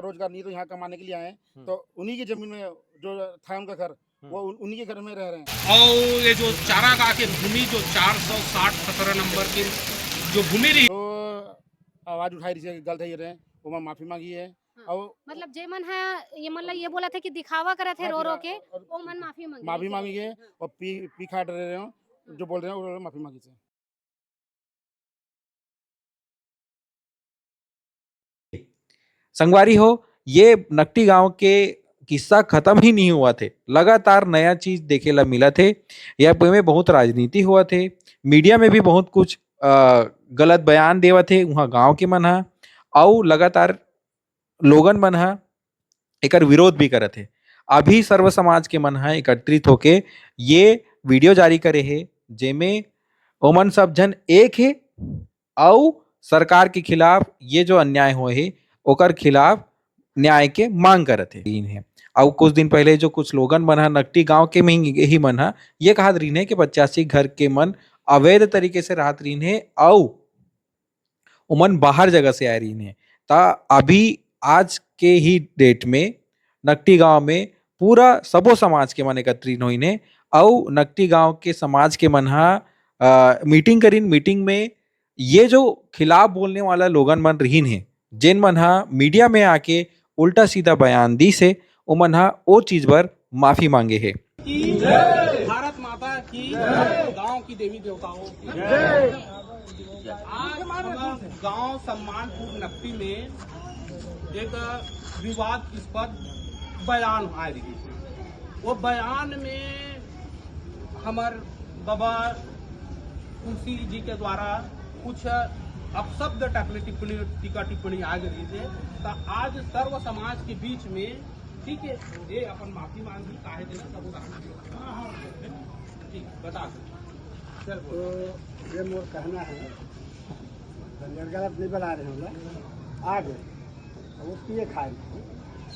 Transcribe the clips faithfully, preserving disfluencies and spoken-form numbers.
रोजगार नहीं, तो यहाँ कमाने के लिए आए हैं। हम्म। तो उन्हीं की जमीन में जो था उनका घर, हम्म। वो उन-, उन्हीं के घर में रह रहे हैं। और ये जो चारागाह के भूमि, जो चार सौ साठ खतरा नंबर के जो भूमि रही, तो आवाज उठाई रही है, गलत है ये रहे, वो मैं माफी मांगी है। हाँ। और मतलब जे मन है, ये मतलब ये बोला था कि दिखावा करत है हाँ, रो रो दिखा-, के, और वो मन माफी मांगी माफी है। मांगी है। हाँ। और पी, पी खाट रहे हो, हाँ। जो बोल रहे हैं, वो माफी मांगी से। संगवारी हो, ये नकटी गांव के किस्सा खत्म ही नहीं हुआ थे, लगातार नया चीज देखे ला मिला थे। या में बहुत राजनीति हुआ थे, मीडिया में भी बहुत कुछ, अ, गलत बयान देवत हे उहाँ गांव के मन ह, अउ लगातार लोगन मन ह एकर विरोध भी करत हे। अभी सर्व समाज के मन ह एकत्रित होके ये वीडियो जारी करे हे, जेमे ओमन सब झन एक हे अउ सरकार के खिलाफ ये जो अन्याय होए हे, ओकर खिलाफ न्याय के मांग करत हे। अउ कुछ दिन पहले जो कुछ लोगन मन ह, नकटी गांव के में ही मन ह, ये कहत रहिन हे कि पचासी घर के मन अवैध तरीके से रहत रहिन हे अउ ओमन बाहर जगह से आए रहिन हे। त अभी आज के ही डेट में नकटी गांव में पूरा सबो समाज के मन एकत्रित होइन हे अउ नकटी गांव के समाज के मन ह, अ, मीटिंग करिन। मीटिंग में ये जो खिलाफ बोलने वाला लोगन मन रहिन हे, जेन मन ह मीडिया में आके उल्टा सीधा बयान दिस हे, ओमन ह ओ चीज बर माफी मांगे हे। की जय। भारत माता की जय। गांव की देवी देवताओं की जय। आज हम गांव सम्मानपुर नकटी में एक विवादास्पद बयान आए रही। वो बयान में हमर बाबा तुलसी जी के द्वारा कुछ अपशब्द टाइप ले टिप्पणी, टीका टिप्पणी आ गई थे, तो आज सर्व समाज के बीच में, ठीक है, ये अपन माफी मांगी, काहे देना, सब उदाहरण दियो। हाँ, हाँ, ठीक, बता दो। चल, तो बोलो। ये मोर कहना है, गलत नहीं बना रहे हम लोग, आ गए। अब वो पिए खाए नहीं।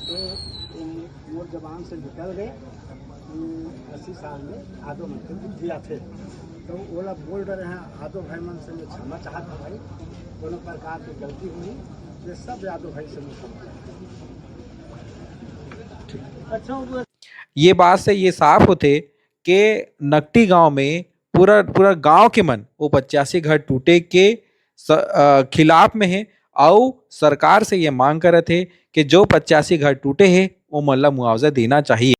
तो, अ, मोर जबान से निकल गए कि अस्सी साल में यादव मन के बुद्धि आथे। तो ओला बोल रहे हैं, यादव भाई मन से मैं क्षमा चाहत हूँ भाई, कोनो प्रकार की गलती हुई, ये सब यादव भाई से मैं क्षमा चाहत हूँ। अच्छा, वो ये बात से ये साफ होथे के नकटी गांव में पूरा, पूरा गांव के मन वो पचासी घर टूटे के स-, अ, खिलाफ में हे अउ सरकार से ये मांग करत हे कि जो पचासी घर टूटे हे, वो मन ला मुआवजा देना चाहिए।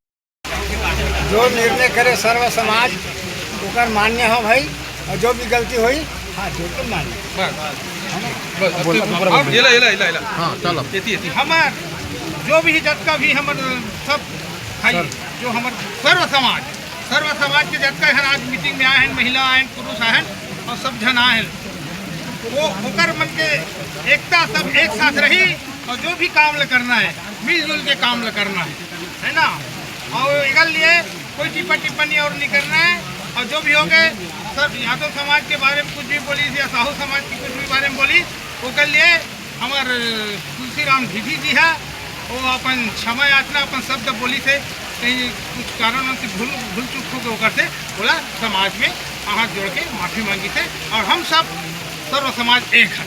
जो निर्णय करे सर्व समाज, ओकर मान्य हो भाई, और जो भी गलती होई, हाथ जोड़ के मान्य। बस, बस, अब बोल, तू, बोल, अब बोल। ये ला, ये ला, ये ला, ये ला। हाँ, चलो। एती, एती। हमर जो भी जतका भी हमर सब भाई, सर। जो हमर सर्व समाज, सर्व समाज के जतका हन आज मीटिंग में आए हैं, महिला आए हैं, पुरुष आए हैं और सब जन आए हैं, वो ओकर मन के एकता, सब एक साथ रही और जो भी काम ल करना है, मिलजुल के काम ल करना है, है ना? और एकर लिए कोई टिप्पा टिप्पणी और नहीं करना है। और जो भी हो गए, सब यादव समाज के बारे में कुछ भी बोली या साहू समाज के कुछ भी बारे में बोली, ओकर लिए हमर तुलसीराम ढीढी जी है, वो अपन क्षमा याचना, अपन शब्द बोली से कहीं कुछ कारण से भूल, भूल चूक हो गए ओकर से, बोला समाज में हाथ जोड़ के माफी मांगी थे और हम सब सर्व समाज एक है।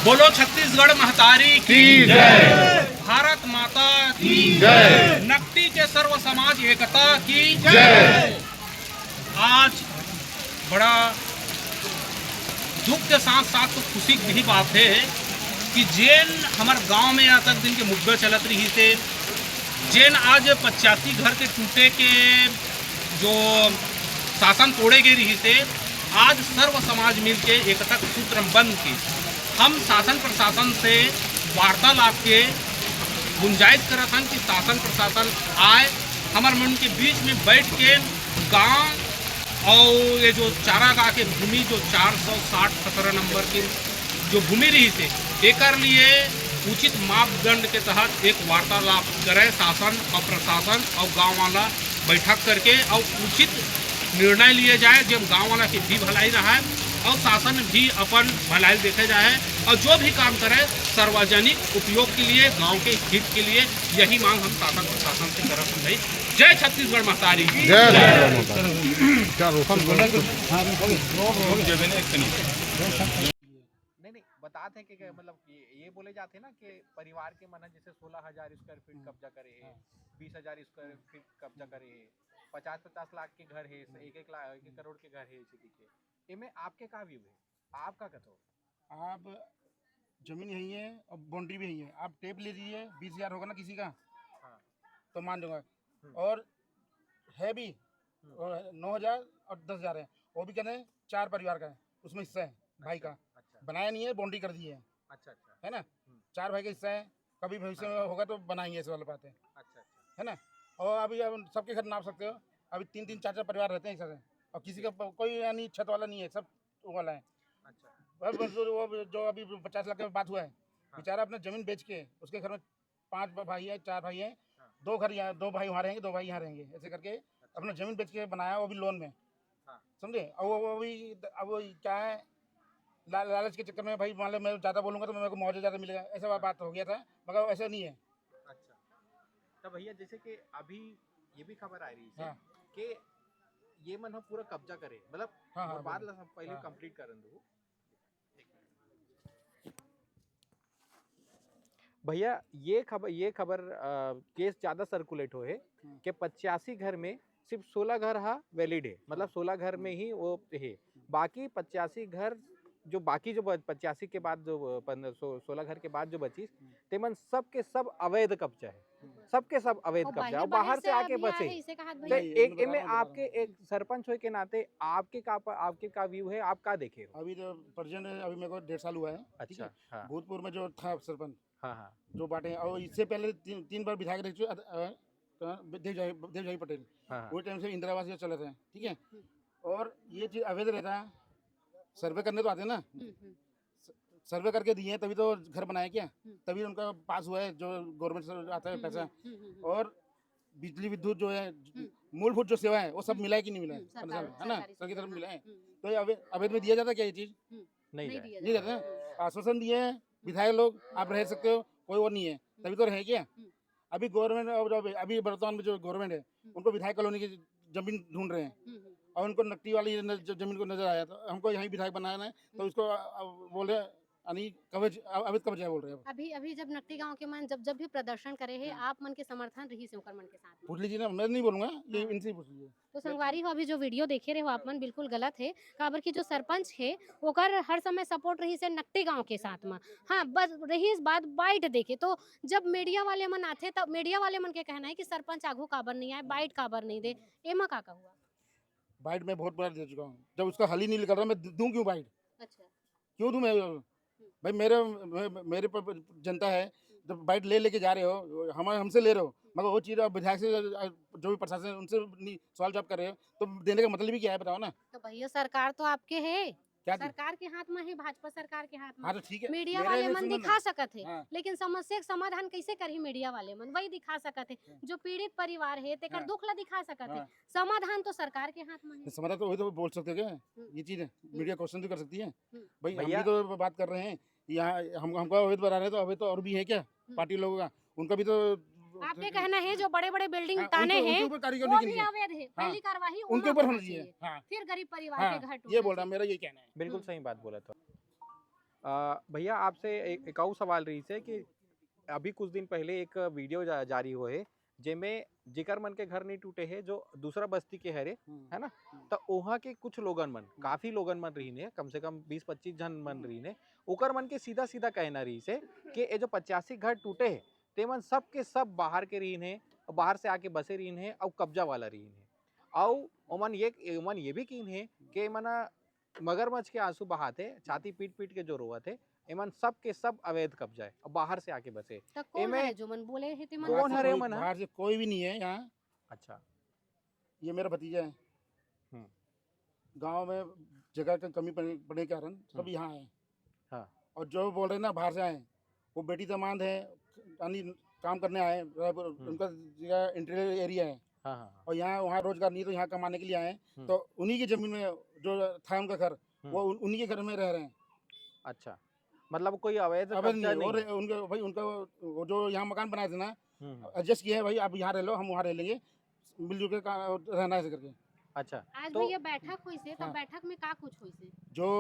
बोलो छत्तीसगढ़ महतारी की की जय। भारत माता की जय। नकटी के सर्व समाज एकता की जय। आज बड़ा दुख के साथ साथ तो खुशी की भी बात है कि जेन हमर गांव में आज तक दिन के मुद्दा चलत रही थे, जेन आज पचासी घर के टूटे के जो शासन तोड़े गए रही थे, आज सर्व समाज मिल के एकता के सूत्र बंध के हम शासन प्रशासन से वार्तालाप के गुंजाइश करत हन कि शासन प्रशासन आए, हमर मन के बीच में बैठ के गांव और ये जो चारागाह के भूमि, जो चार सौ साठ खतरा नंबर के जो भूमि रही थे, एकर लिए उचित मापदंड के तहत एक वार्तालाप करे शासन और प्रशासन और गांव वाला बैठक करके और उचित निर्णय लिए जाए, जो गांव वाला के भी भलाई रहा है और शासन भी अपन भलाई देखे जाए और जो भी काम करे सार्वजनिक उपयोग के लिए, गांव के हित के लिए, यही मांग हम शासन प्रशासन से करत हन भाई। जय छत्तीसगढ़ महतारी की। जय छत्तीसगढ़ महतारी। क्या रोशन बोला? हाँ, रोशन। बतात हे कि, कि हम्म। मतलब कि ये बोले जाथे ना कि परिवार के मन ह जैसे सोलह हजार स्क्वायर फीट हम्म। कब्जा करे हे, हाँ। बीस हजार स्क्वायर हम्म। फीट कब्जा हम्म। करे हे, पचास पचास लाख के घर हे, हम्म। एक एक लाख, एक एक हम्म। करोड़ के घर हे, ऐसे दिखे। एमे आपके का व्यू हे, आप का कथो? आप जमीन यही है और बाउंड्री भी यही है, आप टेप ले लीजिए, बीस हजार होगा ना किसी का, हाँ। तो मान लूंगा। हम्म। और है भी हम्म। और नौ हजार और दस हजार है, वो भी कहते हैं चार परिवार का है, उसमें हिस्सा है भाई अच्छा, का। अच्छा। बनाया नहीं है, बाउंड्री कर दी है। अच्छा, अच्छा। है ना? हम्म। चार भाई का हिस्सा है, कभी भविष्य में हाँ। होगा तो बनाएंगे, ऐसे वाली बात है। अच्छा, अच्छा। है ना? और अभी अब सबके घर नाप सकते हो, अभी तीन तीन चार चार परिवार रहते हैं एक साथ, और किसी का प-, कोई यानी छत वाला नहीं है, सब वो वाला है। अच्छा। अब जो, वो जो अभी पचास लाख की बात हुआ है, हाँ। बेचारा अपना जमीन बेच के उसके घर में पांच ब-, भाई है, चार भाई है, हाँ। दो घर यहाँ, दो भाई वहाँ रहेंगे, दो भाई यहाँ रहेंगे, ऐसे करके अच्छा। अपना जमीन बेच के बनाया, वो भी लोन में। हाँ। समझे? और वो, वो भी, अब वो क्या है, ला-, लालच के चक्कर में भाई, मान लो मैं ज्यादा बोलूंगा तो मेरे को मुआवजा ज्यादा मिलेगा, ऐसा हाँ। बात हो गया था, मगर ऐसा नहीं है। अच्छा, तो भैया, जैसे कि अभी ये भी खबर आ रही है हाँ। कि ये मन ह पूरा कब्जा करे, मतलब हाँ, हाँ, मोर बात बोलो। ला सब पहले हाँ। कंप्लीट करन दो। भैया, ये खबर, ये खबर, अ, केस ज्यादा सर्कुलेट होए हे हम्म। कि पचासी घर में सिर्फ सोलह घर हा वैलिड हे, मतलब सोलह घर में ही वो हे, बाकी पचासी घर जो बाकी जो ब-, पचासी के बाद जो, अ, पन्द्रह सौ, सोलह घर के बाद जो बचिस, हम्म। तेमन सब के सब अवैध कब्जा हे, हम्म। सब के सब अवैध और कब्जा हे, बाहर बाहर से से आके अभी आ बसे। रहे, इसे कहा तो भाई। नहीं, एक, इनमें एमे बराबर आपके बता रहा हूँ। एक सरपंच होए के नाते आपके का प-, आपके का व्यू हे, आप का देखे हो? अभी तो प्रेजेंट है, अभी मेरे को डेढ़ साल हुआ है, ठीक अच्छा, है? हाँ। भूतपुर में जो था सरपंच, हाँ, हाँ। जो बांटे, और इससे पहले तीन, तीन बार विधायक रह चुके, अ, अ, देवजाई, देवजाई पटेल, हाँ, हाँ। वो टाइम से इंदिरा आवास जो चल रहे हैं, ठीक है? हम्म। और ये चीज अवैध रहता है, सर्वे करने तो आते हैं ना, हम्म, हम्म। स-, सर्वे करके दिए हैं, तभी तो घर बनाया क्या? हम्म। तभी उनका पास हुआ है, जो गवर्नमेंट से आता है हम्म, पैसा। हम्म, हम्म, हम्म। और बिजली विद्युत जो है, हम्म। मूलभूत जो सेवा है, वो सब हम्म। मिला है कि नहीं मिला है? हम्म, सरकार, है ना? सरकारी सरकार की तरफ सुविधा। मिला है। हम्म, हम्म। तो ये अवैध, अवैध में दिया जाता क्या ये चीज? हम्म। नहीं नहीं दिया दिया जाता। जाता है। हम्म। आश्वासन दिए हैं विधायक लोग, आप रह सकते हो, कोई वो नहीं है, तभी तो रह गया। हम्म। अभी गवर्नमेंट, अब जो अभी, अभी वर्तमान में जो गवर्नमेंट है, हम्म। उनको विधायक कॉलोनी की जमीन ढूंढ रहे हैं हम्म, हम्म। और उनको नकटी वाली न-, ज-, जमीन को नजर आया, तो हमको यहीं विधायक बनाना है, तो हम्म। उसको, अ, बोले यानी कब्ज-, अ-, अवैध कब्जा बोल रहे हैं। अभी, अभी जब नकटी गांव के मन जब, जब भी प्रदर्शन करे हे, हाँ। आप मन के समर्थन रही से ओकर मन के साथ में? पूछ लीजिए ना, मैं नहीं बोलूंगा, ये हाँ। इनसे ही पूछ लीजिए। तो संगवारी हो, अभी जो वीडियो देखे रहे हो आप मन, बिल्कुल गलत हे, काबर कि जो सरपंच हे, ओकर हर समय सपोर्ट रही से नकटी गांव के साथ में। हाँ, बस रही इस बात बाइट देके, तो जब मीडिया वाले मन आथे, तब मीडिया वाले मन के कहना है कि सरपंच आघू काबर नहीं आए, बाइट काबर नहीं दे, एमा का कहू? बाइट मैं बहुत बार दे चुका हूँ, जब उसका हल ही नहीं निकल रहा, मैं दूं क्यों बाइट? अच्छा। क्यों दूं मैं? भाई, मेरे, मे-, मेरे पर जनता है, जब बाइट ले लेके जा रहे हो, हमारे, हमसे ले रहे हो, मगर वो चीज़ आप विधायक से, जो भी प्रशासन है, उनसे नहीं सवाल जवाब कर रहे हो, तो देने का मतलब ही क्या है, बताओ ना? तो भैया, सरकार तो आपके है, क्या चीज? सरकार के हाथ में है, भाजपा सरकार के हाथ में। हाँ, तो ठीक है, मीडिया मेरे वाले में मन सुनो ना। दिखा सकत है, हाँ। लेकिन समस्या के समाधान कैसे करही मीडिया वाले मन? वही दिखा सकत है। हाँ। जो पीड़ित परिवार है, तेकर हाँ। दुख ला दिखा सकत है। हाँ। समाधान तो सरकार के हाथ में है। तो समाधान तो वही तो बोल सकते हैं क्या? हम्म। ये चीज है, हम्म। मीडिया क्वेश्चन भी कर सकती है। हम्म। भाई, हम भैया भी तो बात कर रहे हैं, यहाँ हम, हमको अवैध बना रहे हैं, तो अवैध तो और भी है क्या हम्म। पार्टी लोगों का? उनका भी तो आपके कहना है, जो बड़े-बड़े बिल्डिंग हाँ, ताने उनके, हैं, उनके ऊपर कार्रवाई वो क्यों भी नहीं है? अवैध है। हाँ। पहली कार्रवाई उनके उन लोग ऊपर होना होना चाहिए। चाहिए। हाँ। फिर गरीब परिवार हाँ, के घर ये टूटना बोल रहा, चाहिए। मेरा ये कहना है। बिल्कुल हम्म। सही बात बोला तो। अ, भैया, आपसे एक, एक और सवाल रही से कि अभी कुछ दिन पहले एक वीडियो जा-, जारी हुए हे, जेमे जेकर मन के घर नहीं टूटे हे, जो दूसरा बस्ती के हरे, हम्म। है ना? हम्म। त उहाँ के कुछ लोगन मन, हम्म। काफी लोगन मन रहीन हे, कम से कम बीस पच्चीस झन मन हम्म। रहीन हे, ओकर मन के सीधा-सीधा कहना रहीस हे कि ये जो पचासी घर टूटे हे, तेमन सब के सब बाहर के रहीन हे, बाहर से आके बसे रहीन हे, अउ कब्जा वाला रहीन हे। अउ ओमन ये, ओमन ये भी कीन हे कि एमन ह मगरमच्छ के आंसू बहात हे, छाती पीट-पीट के जो रोवत हे, एमन सब के सब अवैध कब्जा हे, अउ बाहर से आके बसे। त कौन एमे हरे जो मन बोले हे, ते मन कौन हरे मन ह? बाहर से कोई भी नहीं है यहाँ। अच्छा। ये मेरा भतीजा है। हम्म। गांव में जगह का कमी पड़ने, पड़ने के कारण सब हम्म। यहाँ आए। हाँ। और जो बोल रहे हैं ना, बाहर से आए, वो बेटी दामाद है, यानी काम करने आए, रायपुर, हम्म। उनका जगह इंटीरियर एरिया है। हाँ, हाँ, हाँ। और यहाँ, वहाँ रोजगार नहीं है, तो यहाँ कमाने के लिए आए हैं। हम्म। तो उन्हीं की जमीन में जो था उनका घर, हम्म। वो उन-, उन्हीं के घर में रह रहे हैं। अच्छा, मतलब कोई अवैध अवैध कब्जा नहीं है। नहीं और है? उनका, भाई, उनका वो जो यहाँ मकान बनाए थे ना, हम्म, हम्म। एडजस्ट किया है, भाई, आप यहाँ रह लो, हम वहाँ रह लेंगे, मिलजुल के का-, रहना है, ऐसे करके। अच्छा, आज तो भैया बैठक होइस हे, तो हाँ। बैठक में का कुछ होइस हे? जो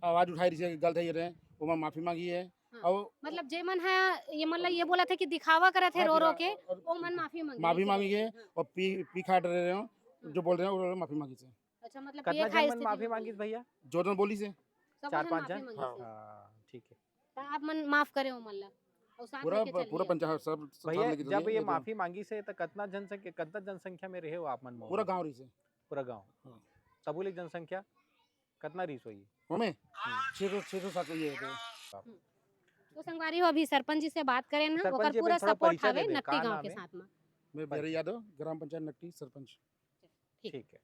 आवाज उठाए रहिसे, गलत हे ये रहे, ओमन माफी मांगी हे। हाँ। और मतलब जे मन हा ये मतलब ये बोलत हे कि दिखावा करत हे हाँ, रो रो दिखावा के, और ओ मन माफी मांगे माफी रहिसे। मांगी हे हाँ। और पी पी खाट रहे हो, जो बोल रहे हैं वो माफी मांगी से। अच्छा, मतलब कतना पिए खाए जन मन स्थिति माफी में मांगिस थे। भैया? जो जन बोलिस हे, चार पांच जन? माफी हाँ। मांगिस हे। हाँ, ठीक है। तो आप मन माफ करे हो मन ला, और साथ पूरा लेके चल पूरा रहे हो। पंचायत सब सब भैया, साथ लेके जब चलिए, ये लेकिन माफी मांगिस हे तो कतना जनसंख्या, कतना जनसंख्या में रहे हो आप मन? पूरा गांव रहिसे। पूरा गांव। हाँ। सबो ले जनसंख्या कतना रहिस होही? हमें छः सौ छः सौ सात सौ ये होते हैं। तो संगवारी हो, अभी सरपंच जी से बात करेन हा, सरपंच ओकर जी, पूरा थोड़ा सपोर्ट परिचय हवे दे दे, नकटी का गांव नाम के है? साथ में। मैं भैरव यादव, ग्राम पंचायत नकटी, सरपंच। ठीक। ठीक है।